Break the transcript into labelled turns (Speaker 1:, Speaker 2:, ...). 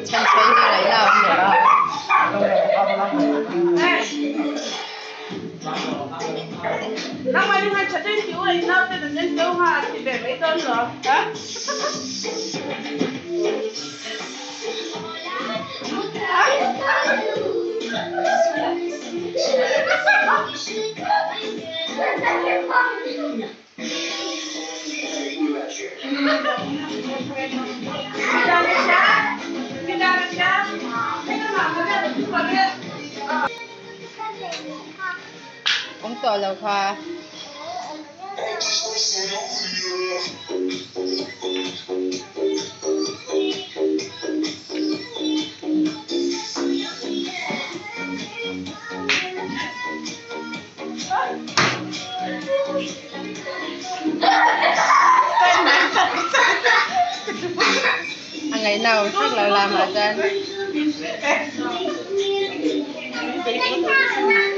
Speaker 1: Chhanchhuahi hi ngaihna a awm lo a. Awm tawh lo kha. A ngaihna awm hrek lo lamah chuan.